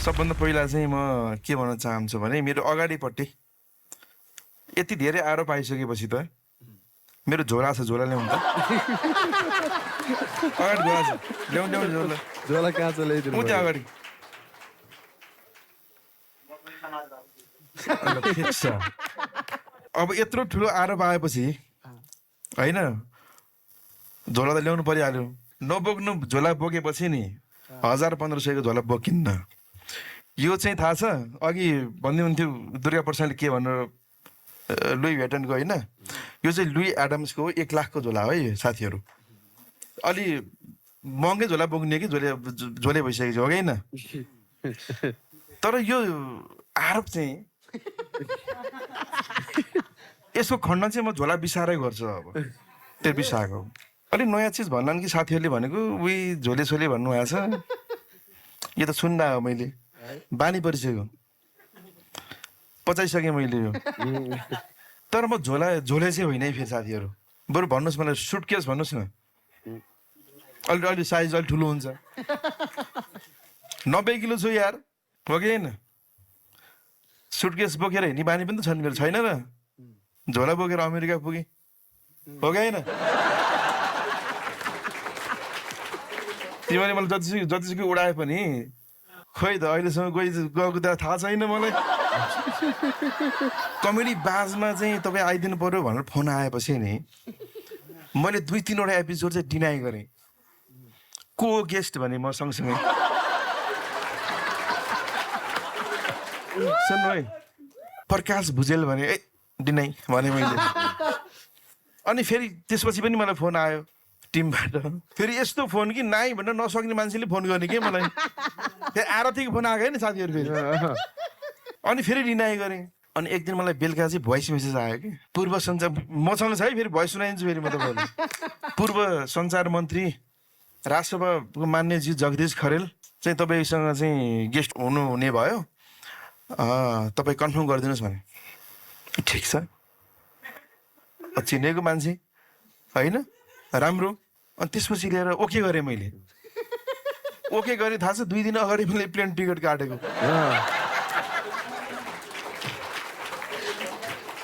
सबभन्दा पहिला चाहिँ म के भन्न चाहन्छु भने मेरो अगाडिपट्टि यति धेरै आरोप आइसकेपछि त मेरो झोला छ, झोला ल्याउनु त। अगाडि झोला छ, ल्याउनु झोला। झोला कहाँ छ ल्याइदिनु ऊ त्यहाँ अगाडि। ठिक छ। अब यत्रो ठुलो आरोप आएपछि होइन झोला त ल्याउनु परिहाल्यो। नबोक्नु झोला बोकेपछि नि 1000-1500को झोला बोकिन्न। यो चाहिँ थाहा छ, अघि भन्दै हुन्थ्यो दुर्गा प्रसादले के भनेर लुई भेटनको होइन, यो चाहिँ लुई एडम्सको 1 लाखको झोला हो है साथीहरू। अलि महँगै झोला बोक्ने कि झोले भइसकेको छ हो कि होइन। तर यो आरोप चाहिँ यसको खण्डन चाहिँ म झोला बिसारै गर्छु। अब त्यो बिसाएको अलिक नयाँ चिज भन्लान् कि साथीहरूले भनेको उही झोले सोले भन्नुभएको छ। यो त सुन्दा हो, मैले बानी परिसक्यो, पचाइसकेँ मैले यो। तर म झोले चाहिँ होइन है फेरि साथीहरू। बरु भन्नुहोस् मलाई सुटकेस भन्नुहोस् न, अलि साइज अलिक ठुलो हुन्छ। 90 किलो छु यार, हो कि होइन। सुटकेस बोकेर हिँड्ने बानी पनि त छन् मेरो, छैन र। झोला बोकेर अमेरिका पुगेँ, हो कि होइन। तिमीले मलाई जतिसुकै उडाए पनि खोइ त अहिलेसम्म गएको त थाहा छैन मलाई। कमेडी बाजमा चाहिँ तपाईँ आइदिनु पर्यो भनेर फोन आएपछि नि मैले 2-3वटा एपिसोड चाहिँ डिनाइ गरेँ। को गेस्ट भने म सँगसँगै सुन्नु है, प्रकाश भुजेल भने ए डिनाइ भने मैले। अनि फेरि त्यसपछि पनि मलाई फोन आयो टिमबाट, फेरि यस्तो फोन कि नाइ भन्न नसक्ने मान्छेले फोन गर्ने के मलाई। फेरि आरतीको फोन आएको नि साथीहरू फेरि। अनि फेरि डिनाइ गरेँ। अनि एक दिन मलाई बेलुका चाहिँ भोइस मेसेज आयो कि पूर्व सञ्चार, मसँग छ है फेरि भोइस सुनाइदिन्छु फेरि म तपाईँलाई। पूर्व सञ्चार मन्त्री राष्ट्रसभाको मान्यजी जगदीश खरेल चाहिँ तपाईँसँग चाहिँ गेस्ट हुने भयो, तपाईँ कन्फर्म गरिदिनुहोस् भने। ठिक छ, चिनेको मान्छे होइन, राम्रो। अनि त्यसपछि लिएर ओके गरेँ मैले। ओके गरेँ, थाहा छ 2 दिन अगाडि मैले प्लेन टिकट काटेको।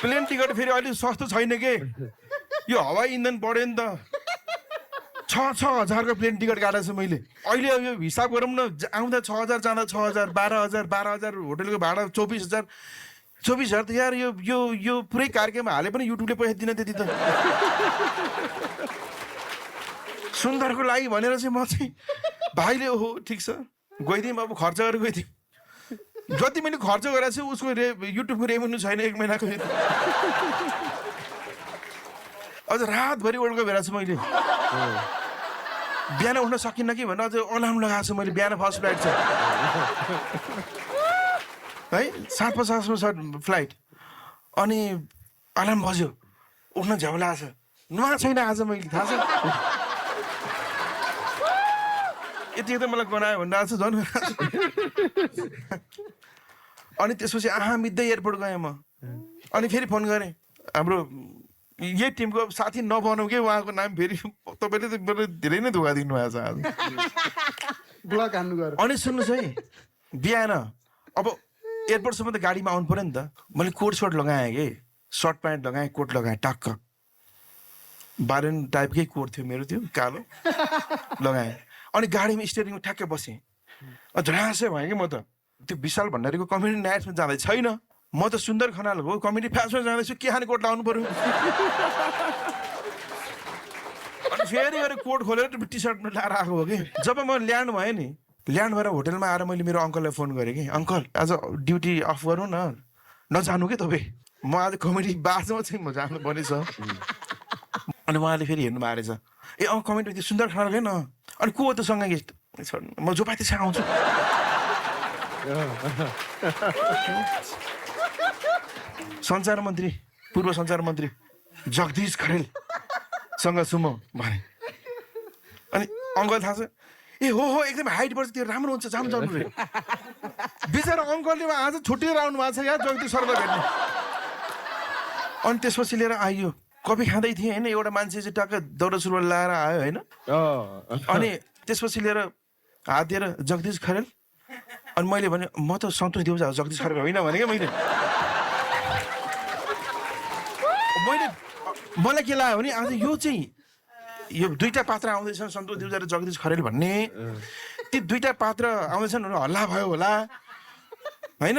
प्लेन टिकट फेरि अहिले सस्तो छैन के, यो हवाई इन्धन बढ्यो नि त। 6,000 प्लेन टिकट काटेको छु मैले अहिले। यो हिसाब गरौँ न, आउँदा 6,000 जाँदा 6,000, 12,000 होटलको भाडा 24,000। 24,000 त यार यो पुरै कार्यक्रम हाले पनि युट्युबले पैसा दिन त्यति त। सुन्दरको लागि भनेर चाहिँ म चाहिँ भाइले ओहो ठिक छ गइदिउँ, अब खर्च गरेर गइदिउँ। जति मैले खर्च गरेको छु उसको युट्युबको रेभेन्यू छैन 1 महिनाको। अझ रातभरि ओल्ड हेरेको छु मैले। बिहान उठ्न सकिनँ कि भनेर अझ अलार्म लगाएको छु मैले। बिहान फर्स्ट फ्लाइट छ है, 7:50 छ फ्लाइट। अनि अलार्म बज्यो, उठ्न झ्याउला छ। नुहा छैन आज मैले, थाहा छ। यति त मलाई गनायो भन्दा छ झन्। अनि त्यसपछि मिच्दै एयरपोर्ट गएँ म। अनि फेरि फोन गरेँ हाम्रो यही टिमको साथी नबनाऊ कि उहाँको नाम फेरि तपाईँले त मेरो धेरै नै धोका दिनुभएको छ आज। ब्लक हान्नु गयो। अनि सुन्नुहोस् है, बिहान अब एयरपोर्टसम्म त गाडीमा आउनु पऱ्यो नि त। मैले कोट सर्ट लगाएँ कि, सर्ट प्यान्ट लगाएँ, कोट लगाएँ टक्क। बारेन टाइपकै कोट थियो मेरो, त्यो कालो लगाएँ। अनि गाडीमा स्टियरिङमा ठ्याक्कै बसेँ। झ्रासै भएँ कि म त। त्यो विशाल भण्डारीको कमेडी नाइट्समा जाँदै छैन, म त सुन्दर खनाल हो कमेडी फ्यासमा जाँदैछु, के खाने कोट लाउनु पर्यो। अनि फेरि गएर कोट खोलेर टी सर्ट लगाएर आएको हो कि। जब म ल्यान्ड भएँ नि, ल्यान्ड भएर होटेलमा आएर मैले मेरो अङ्कललाई फोन गरेँ कि अङ्कल आज ड्युटी अफ गरौँ न, नजानु कि तपाईँ, म आज कमेडी बाजमा चाहिँ म जानुपर्ने छ। अनि उहाँले फेरि हेर्नु भएको रहेछ, ए कमेडी त्यो सुन्दर खनाल होइन। अनि को हो त सँगै गेस्ट, म जोपातीसँग आउँछु। सञ्चार मन्त्री, पूर्व सञ्चार मन्त्री जगदीश खरेलसँग छु म भने। अनि अङ्कल थाहा छ, ए हो एकदम हाइट बढ्छ, त्यो राम्रो हुन्छ, जानु रे। बिचरा अङ्कलले आज छुट्टिएर आउनु भएको छ यार जगदीश सरलाई भेट्ने। अनि त्यसपछि लिएर आइयो, कफी खाँदै थिएँ होइन, एउटा मान्छे चाहिँ टक्क दौरा सुरुवाल लाएर आयो होइन। अनि त्यसपछि लिएर हात दिएर जगदीश खरेल अनि मैले भने म त सन्तोष देउजा जगदीश खरेल होइन भने क्या मलाई के लाग्यो भने आज यो चाहिँ यो दुईटा पात्र आउँदैछन् सन्तोष देउजा र जगदीश खरेल भन्ने ती दुईटा पात्र आउँदैछन् हल्ला भयो होला होइन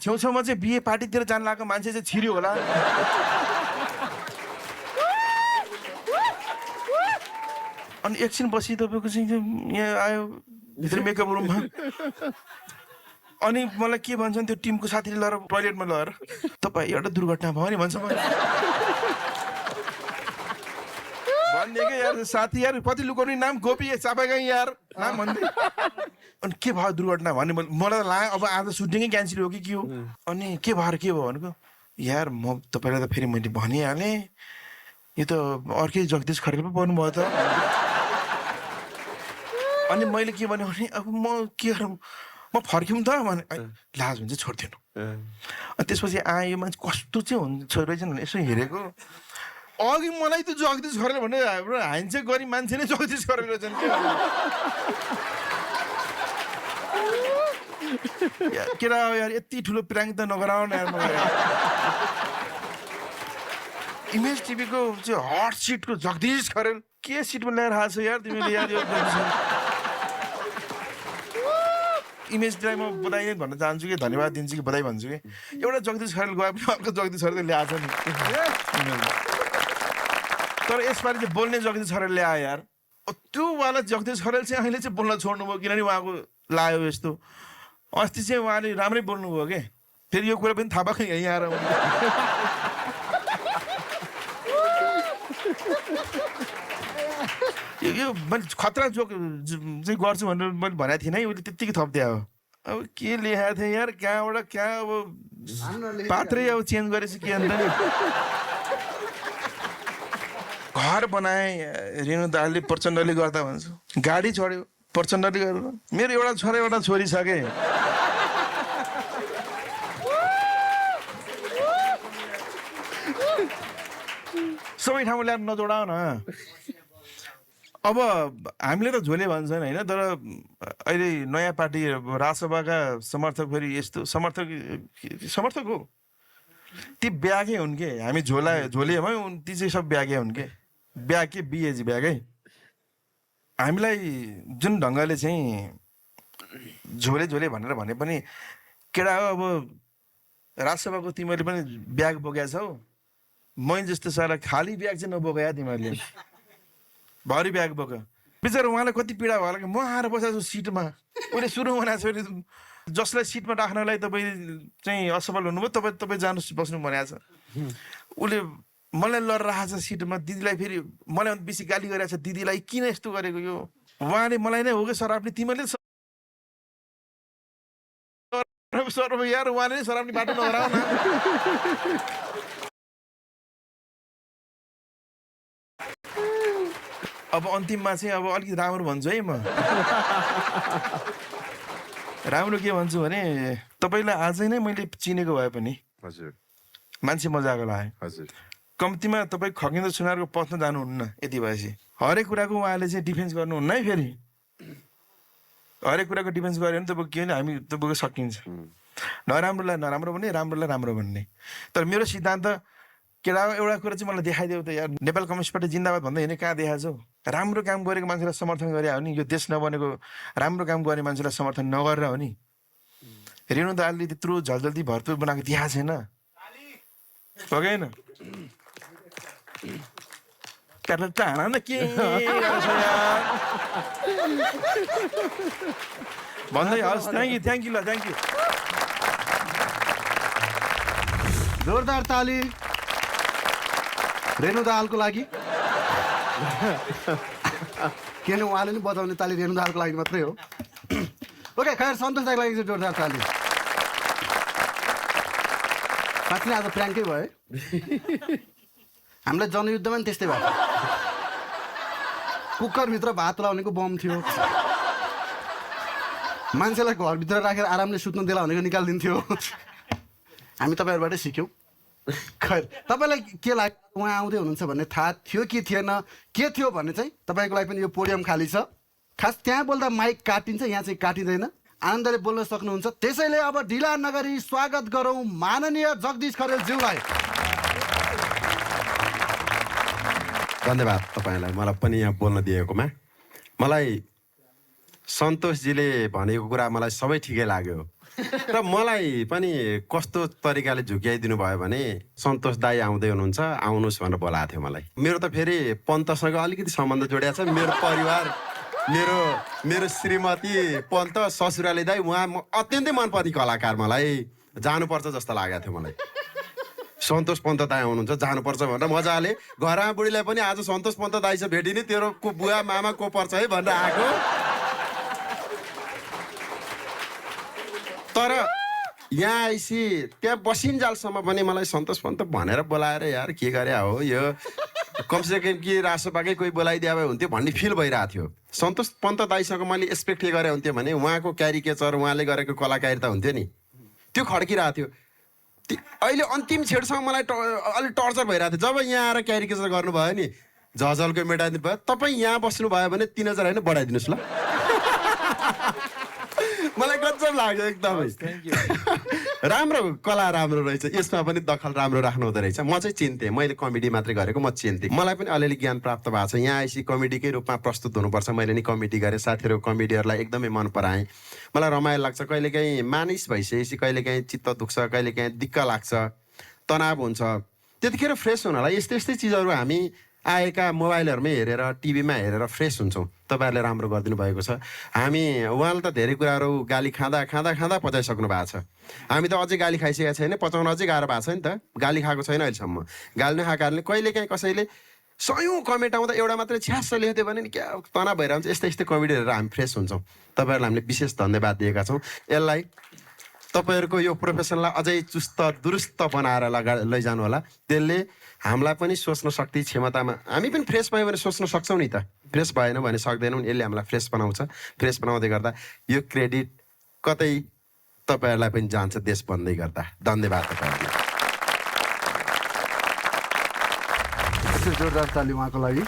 छेउछाउमा चाहिँ बिहे पार्टीतिर जान लागेको मान्छे चाहिँ छिर्यो होला अनि एकछिन पछि तपाईँको चाहिँ यहाँ आयो भित्र मेकअप रुममा अनि मलाई के भन्छन् त्यो टिमको साथीले लगेर टोइलेटमा लगेर तपाईँ एउटा दुर्घटना भयो नि भन्छ मलाई भनिदिएको यार साथी यार कति लुकाउने नाम गोपी चापागाई यार नाम भन्दै अनि के भयो दुर्घटना भन्ने मलाई त लाग्यो अब आज सुटिङै क्यान्सल हो कि के हो अनि के भयो भनेको यार म तपाईँलाई त फेरि मैले भनिहालेँ यो त अर्कै जगदीश खरेल पो पर्नुभयो त अनि मैले के भन्यो भने अब म के गरौँ म फर्क्यौँ त भने लाज हुन्छ छोड्दिनु अनि त्यसपछि आयो मान्छे कस्तो चाहिँ हुन्छ रहेछ भने यसो हेरेको अघि मलाई त जगदीश खरेल भने हाम्रो हाइन्छ गरी मान्छे नै जगदीश खरेल रहेछन् केटा यार यति ठुलो प्र्याङ्क त नगराउन यार मलाई इमेज टिभीको चाहिँ हट सिटको जगदीश खरेल के सिटमा ल्याएर आएको छ यार तिमीले यार यो इमेजलाई म बधाई भन्न चाहन्छु कि धन्यवाद दिन्छु कि बधाई भन्छु कि एउटा जगदीश खरेल गए पनि अर्को जगदीश खरेल ल्याएको छ नि तर यसपालि चाहिँ बोल्ने जगदीश खरेल ल्यायो यार त्योवाला जगदीश खरेल चाहिँ अहिले चाहिँ बोल्न छोड्नुभयो किनभने उहाँको लाग्यो यस्तो अस्ति चाहिँ उहाँले राम्रै बोल्नुभयो कि फेरि यो कुरा पनि थाहा भएको यहीँ आएर यो मैले खतरा जोक चाहिँ गर्छु भनेर मैले भनेको थिइनँ है उसले त्यत्तिकै थपिदिया हो अब के लेखाएको थिएँ यार कहाँबाट कहाँ अब पात्रै अब चेन्ज गरेपछि के अन्त नि घर बनाएँ रेणु दाले प्रचण्डले गर्दा भन्छु गाडी छोड्यो प्रचण्डले गर्दा मेरो एउटा छोरा एउटा छोरी छ के सबै ठाउँमा ल्याएर नजोडाउ न अब हामीले त झोले भन्छन् होइन तर अहिले नयाँ पार्टी राजसभाका समर्थक फेरि यस्तो समर्थक हो ती ब्यागै हुन् के हामी झोले भयौँ ती चाहिँ सब ब्यागै हुन् के ब्याग के बिएजी ब्यागै हामीलाई जुन ढङ्गले चाहिँ झोले भनेर भने पनि केटा हो अब राजसभाको तिमीहरूले पनि ब्याग बोकेका छौ मैले जस्तो सारा खाली ब्याग चाहिँ नबोकाया तिमीहरूले भरि ब्याग बोक बिचरा उहाँलाई कति पीडा भयो होला कि म आएर बसेको छु सिटमा उसले सुरु बनाएको छ जसलाई सिटमा राख्नलाई तपाईँ चाहिँ असफल हुनुभयो तपाईँ जानुहोस् बस्नु भनेको छ उसले मलाई लडेर राखेको छ सिटमा दिदीलाई फेरि मलाई बेसी गाली गरिरहेको छ दिदीलाई किन यस्तो गरेको यो उहाँले मलाई नै हो कि सराप्ने तिमीहरूले यार उहाँले नै सराप्ने बाटो नगराउ न अब अन्तिममा चाहिँ अब अलिकति राम्रो भन्छु है म राम्रो के भन्छु भने तपाईँलाई आजै नै मैले चिनेको भए पनि हजुर मान्छे मजाको लाग्यो हजुर कम्तीमा तपाईँ खगेन्द्र सुनारको पथमा जानुहुन्न यति भएपछि हरेक कुराको उहाँले चाहिँ डिफेन्स गर्नुहुन्न है फेरि हरेक कुराको डिफेन्स गऱ्यो भने तपाईँको के भने हामी तपाईँको सकिन्छ नराम्रोलाई नराम्रो भन्ने राम्रोलाई राम्रो भन्ने तर मेरो सिद्धान्त केटा एउटा कुरा चाहिँ मलाई देखाइदेऊ त यार नेपाल कम्युनिस्ट पार्टी जिन्दाबाद भन्दै होइन कहाँ देखाएको छौ राम्रो काम गरेको मान्छेलाई समर्थन गरे हो नि यो देश नबनेको राम्रो काम गर्ने मान्छेलाई समर्थन नगरेर हो नि रेणु दाहालले त्यत्रो झलझल्ती भरपुर बनाएको देखाएको छैन हो कि होइन टाढा न के भन्दै हस् थ्याङ्क यू ल थ्याङ्क यू जोरदार ताली रेणु दाहालको लागि किन उहाँले नि बजाउने ताली रेणु दाहालको लागि मात्रै हो ओके खैर सन्तोष दाइको लागि चाहिँ जोरदार ताली साँच्चै आज प्र्याङ्कै भयो हामीलाई जनयुद्धमा नि त्यस्तै भएको कुकरभित्र भात लाउनेको बम थियो मान्छेलाई घरभित्र राखेर आरामले सुत्नु देला भनेको निकालिदिन्थ्यो हामी तपाईँहरूबाटै सिक्यौँ खैर तपाईँलाई के लाग्यो उहाँ आउँदै हुनुहुन्छ भन्ने थाहा थियो कि थिएन के थियो भन्ने चाहिँ तपाईँको लागि पनि यो पोडियम खाली छ खास त्यहाँ बोल्दा माइक काटिन्छ यहाँ चाहिँ काटिँदैन आनन्दले बोल्न सक्नुहुन्छ। त्यसैले अब ढिला नगरी स्वागत गरौँ माननीय जगदीश खरेलज्यूलाई। धन्यवाद तपाईँलाई मलाई पनि यहाँ बोल्न दिएकोमा। मलाई सन्तोषजीले भनेको कुरा मलाई सबै ठिकै लाग्यो र मलाई पनि कस्तो तरिकाले झुक्याइदिनु भयो भने सन्तोष दाई आउँदै हुनुहुन्छ, आउनुहोस् भनेर बोलाएको थियो मलाई। मेरो त फेरि पन्तसँग अलिकति सम्बन्ध जोडिएको छ। मेरो परिवार, मेरो श्रीमती पन्त, ससुराली दाई, उहाँ अत्यन्तै मनपर्ने कलाकार, मलाई जानुपर्छ जस्तो लागेको थियो मलाई। सन्तोष पन्त दाई आउनुहुन्छ, जानुपर्छ भनेर मजाले घरमा बुढीलाई पनि आज सन्तोष पन्त दाईसँग भेटिने, तेरो को बुवा मामा को पर्छ है भनेर आएको। तर यहाँ आइसी त्यहाँ बसिन्जालसम्म पनि मलाई सन्तोष पन्त भनेर बोलाएर यार के गरे हो यो, कमसेकम कि रासोपाकै कोही बोलाइदिए भए हुन्थ्यो भन्ने फिल भइरहेको थियो। सन्तोष पन्त दाईसँग मैले एक्सपेक्ट के गरे हुन्थ्यो भने उहाँको क्यारिकेचर, उहाँले गरेको कलाकारिता हुन्थ्यो नि, त्यो खड्किरहेको थियो। अहिले अन्तिम छेडसम्म मलाई अलिक टर्चर भइरहेको थियो। जब यहाँ आएर क्यारिकेचर गर्नुभयो नि, झझलको मेटाइदिनु भयो। तपाईँ यहाँ बस्नु भयो भने 3000 होइन बढाइदिनुहोस् ल। मलाई गजब लाग्यो एकदमै। राम्रो कला, राम्रो रहेछ, यसमा पनि दखल राम्रो राख्नु हुँदो रहेछ। म चाहिँ चिन्थेँ, मैले कमेडी मात्रै गरेको, म चिन्थेँ। मलाई पनि अलिअलि ज्ञान प्राप्त भएको छ। यहाँ आएपछि कमेडीकै रूपमा प्रस्तुत हुनुपर्छ। मैले नि कमेडी गरेँ, साथीहरू कमेडीहरूलाई एकदमै मन पराएँ। मलाई रमाइलो लाग्छ। कहिलेकाहीँ मानिस भइसकेपछि कहिलेकाहीँ चित्त दुख्छ, कहिलेकाहीँ दिक्क लाग्छ, तनाव हुन्छ। त्यतिखेर फ्रेस हुनलाई यस्तै यस्तै चिजहरू हामी आएका मोबाइलहरूमै हेरेर, टिभीमा हेरेर फ्रेस हुन्छौँ। तपाईँहरूले राम्रो गरिदिनु भएको छ। उहाँले त धेरै कुराहरू गाली खाँदा पचाइसक्नु भएको छ। हामी त अझै गाली खाइसकेको छैन, पचाउन अझै गाह्रो भएको छ नि त। गाली खाएको छैन अहिलेसम्म। गाली नखाएको कारणले कहिलेकाहीँ कसैले 100 कमेन्ट आउँदा एउटा मात्रै छ्यास लेख्थ्यो भने नि क्या तनाव भइरहन्छ। यस्तै यस्तै कमेडी हेरेर हामी फ्रेस हुन्छौँ। तपाईँहरूलाई हामीले विशेष धन्यवाद दिएका छौँ। यसलाई तपाईँहरूको यो प्रोफेसनलाई अझै चुस्त दुरुस्त बनाएर लैजानु होला। त्यसले हामीलाई पनि सोच्न शक्ति, क्षमतामा हामी पनि फ्रेस भयो भने सोच्न सक्छौँ नि त। फ्रेस भएन भने सक्दैनौँ। यसले हामीलाई फ्रेस बनाउँछ। फ्रेस बनाउँदै गर्दा यो क्रेडिट कतै तपाईँहरूलाई पनि जान्छ देश बन्दै गर्दा। धन्यवाद तपाईँहरूलाई। जोरदार ताली उहाँको लागि।